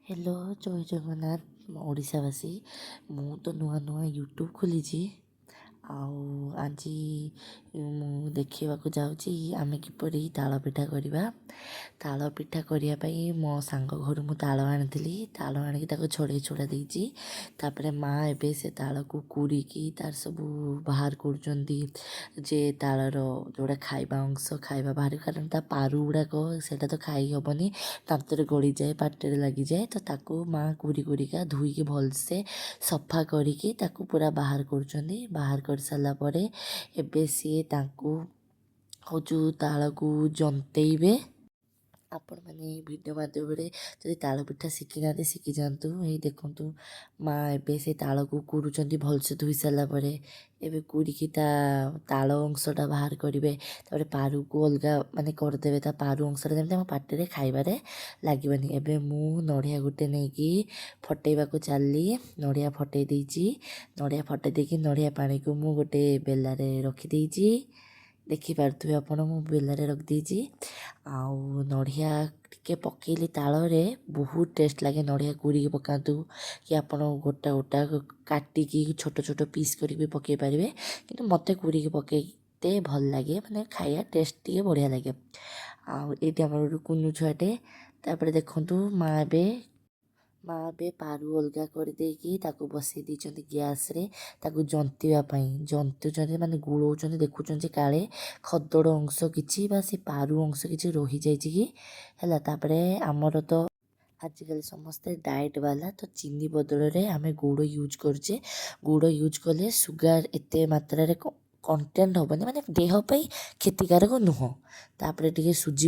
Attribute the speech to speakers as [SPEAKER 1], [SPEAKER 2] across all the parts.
[SPEAKER 1] Hello, ଜୟ ଜଗନ୍ନାଥ ଓଡ଼ିଶାବାସୀ। ମୁଁ ତ ନୂଆ ନୂଆ ୟୁଟ୍ୟୁବ୍ ଖୋଲିଛି ଆଉ ଆଜି ମୁଁ ଦେଖେଇବାକୁ ଯାଉଛି ଆମେ କିପରି ତାଳ ପିଠା କରିବା। ତାଳ ପିଠା କରିବା ପାଇଁ ମୋ ସାଙ୍ଗ ଘରୁ ମୁଁ ତାଳ ଆଣିଥିଲି। ତାଳ ଆଣିକି ତାକୁ ଛଡ଼େଇ ଛୁଡ଼ା ଦେଇଛି। ତାପରେ ମା ଏବେ ସେ ତାଳକୁ କୁରିକି ତାର ସବୁ ବାହାର କରୁଛନ୍ତି ଯେ ତାଳର ଯେଉଁଟା ଖାଇବା ଅଂଶ, ଖାଇବା ବାହାର, କାରଣ ତା ପାରୁ ଗୁଡ଼ାକ ସେଇଟା ତ ଖାଇ ହେବନି, ଦାନ୍ତରେ ଗଳିଯାଏ, ପାଟିରେ ଲାଗିଯାଏ। ତ ତାକୁ ମା କୁରି କୁରିକା ଧୋଇକି ଭଲସେ ସଫା କରିକି ତାକୁ ପୁରା ବାହାର କରୁଛନ୍ତି। ବାହାର କରିସାରିଲା ପରେ ଏବେ ସିଏ ତାଙ୍କୁ ହେଉଛି ତାଳକୁ ଜନ୍ତେଇବେ। ଆପଣମାନେ ଏଇ ଭିଡ଼ିଓ ମାଧ୍ୟମରେ ଯଦି ତାଳ ପିଠା ଶିଖିନାହାନ୍ତି, ଶିଖିଯାଆନ୍ତୁ। ଏଇ ଦେଖନ୍ତୁ, ମା ଏବେ ସେ ତାଳକୁ କୁରୁଛନ୍ତି। ଭଲସେ ଧୋଇ ସାରିଲା ପରେ ଏବେ କୁରିକି ତା ତାଳ ଅଂଶଟା ବାହାର କରିବେ। ତାପରେ ପାରୁକୁ ଅଲଗା ମାନେ କରିଦେବେ, ତା ପାରୁ ଅଂଶଟା ଯେମିତି ଆମ ପାଟିରେ ଖାଇବାରେ ଲାଗିବନି। ଏବେ ମୁଁ ନଡ଼ିଆ ଗୋଟେ ନେଇକି ଫଟେଇବାକୁ ଚାଲିଲି। ନଡ଼ିଆ ଫଟେଇ ଦେଇଛି। ନଡ଼ିଆ ଫଟେଇ ଦେଇକି ନଡ଼ିଆ ପାଣିକୁ ମୁଁ ଗୋଟେ ବେଲାରେ ରଖିଦେଇଛି। ଦେଖିପାରୁଥିବେ ଆପଣ, ମୁଁ ବେଲାରେ ରଖିଦେଇଛି। ଆଉ ନଡ଼ିଆ ଟିକେ ପକେଇଲି ତାଳରେ, ବହୁତ ଟେଷ୍ଟ ଲାଗେ। ନଡ଼ିଆ କୁରିକି ପକାନ୍ତୁ କି ଆପଣ ଗୋଟା ଗୋଟା କାଟିକି ଛୋଟ ଛୋଟ ପିସ୍ କରିକି ବି ପକାଇ ପାରିବେ, କିନ୍ତୁ ମୋତେ କୁରିକି ପକେଇତେ ଭଲ ଲାଗେ, ମାନେ ଖାଇବା ଟେଷ୍ଟ ଟିକେ ବଢ଼ିଆ ଲାଗେ। ଆଉ ଏଇଠି ଆମର ଗୋଟେ କୁନୁ ଛୁଆଟେ। ତାପରେ ଦେଖନ୍ତୁ, ମା ଏବେ ପାରୁ ଅଲଗା କରିଦେଇକି ତାକୁ ବସେଇ ଦେଇଛନ୍ତି ଗ୍ୟାସ୍ରେ ତାକୁ ଜନ୍ତିବା ପାଇଁ। ଜନ୍ତୁଛନ୍ତି ମାନେ ଗୋଳଉଛନ୍ତି, ଦେଖୁଛନ୍ତି ଯେ କାଳେ ଖଦଡ଼ ଅଂଶ କିଛି ବା ସେ ପାରୁ ଅଂଶ କିଛି ରହିଯାଇଛି କି ହେଲା। ତାପରେ ଆମର ତ ଆଜିକାଲି ସମସ୍ତେ ଡାଏଟ୍ ବାଲା, ତ ଚିନି ବଦଳରେ ଆମେ ଗୁଡ଼ ୟୁଜ୍ କରୁଛେ। ଗୁଡ଼ ୟୁଜ୍ କଲେ ସୁଗାର ଏତେ ମାତ୍ରାରେ କଣ୍ଟେଣ୍ଟ ହେବନି, ମାନେ ଦେହ ପାଇଁ କ୍ଷତିକାରକ ନୁହଁ। ତାପରେ ଟିକେ ସୁଜି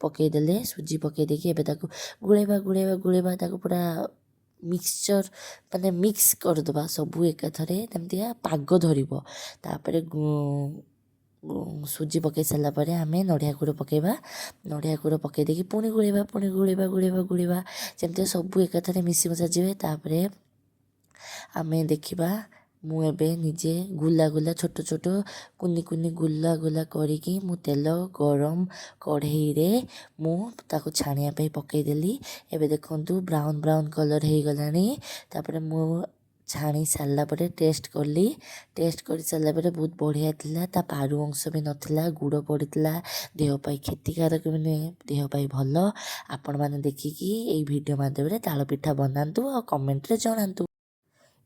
[SPEAKER 1] ପକାଇଦେଲେ। ସୁଜି ପକାଇ ଦେଇକି ଏବେ ତାକୁ ଗୋଳେଇବା, ଗୋଳେଇବା, ଗୋଳେଇବା। ତାକୁ ପୁରା ମିକ୍ସଚର୍ ମାନେ ମିକ୍ସ କରିଦେବା ସବୁ ଏକାଥରେ, ଯେମିତିକା ପାଗ ଧରିବ। ତାପରେ ସୁଜି ପକାଇ ସାରିଲା ପରେ ଆମେ ନଡ଼ିଆ କୁର ପକାଇବା। ନଡ଼ିଆ କୁର ପକାଇ ଦେଇକି ପୁଣି ଗୋଳେଇବା, ପୁଣି ଗୋଳେଇବା, ଗୋଳେଇବା, ଗୋଳେଇବା, ଯେମିତି ସବୁ ଏକାଥରେ ମିଶି ମୁଶା ଯିବେ। ତାପରେ ଆମେ ଦେଖିବା, ମୁଁ ଏବେ ନିଜେ ଗୁଲା ଗୁଲା, ଛୋଟ ଛୋଟ କୁନି କୁନି ଗୁଲା ଗୁଲା କରିକି ମୁଁ ତେଲ ଗରମ କଢ଼େଇରେ ମୁଁ ତାକୁ ଛାଣିବା ପାଇଁ ପକାଇଦେଲି। ଏବେ ଦେଖନ୍ତୁ, ବ୍ରାଉନ୍ ବ୍ରାଉନ୍ କଲର୍ ହେଇଗଲାଣି। ତାପରେ ମୁଁ ଛାଣି ସାରିଲା ପରେ ଟେଷ୍ଟ କଲି। ଟେଷ୍ଟ କରି ସାରିଲା ପରେ ବହୁତ ବଢ଼ିଆ ଥିଲା। ତା ପାରୁ ଅଂଶ ବି ନଥିଲା, ଗୁଡ଼ ପଡ଼ିଥିଲା। ଦେହ ପାଇଁ କ୍ଷତିକାରକ ବି ନୁହେଁ, ଦେହ ପାଇଁ ଭଲ। ଆପଣମାନେ ଦେଖିକି ଏଇ ଭିଡ଼ିଓ ମାଧ୍ୟମରେ ତାଳ ପିଠା ବନାନ୍ତୁ ଆଉ କମେଣ୍ଟରେ ଜଣାନ୍ତୁ।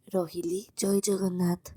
[SPEAKER 1] ରହିଲି, ଜୟ ଜଗନ୍ନାଥ।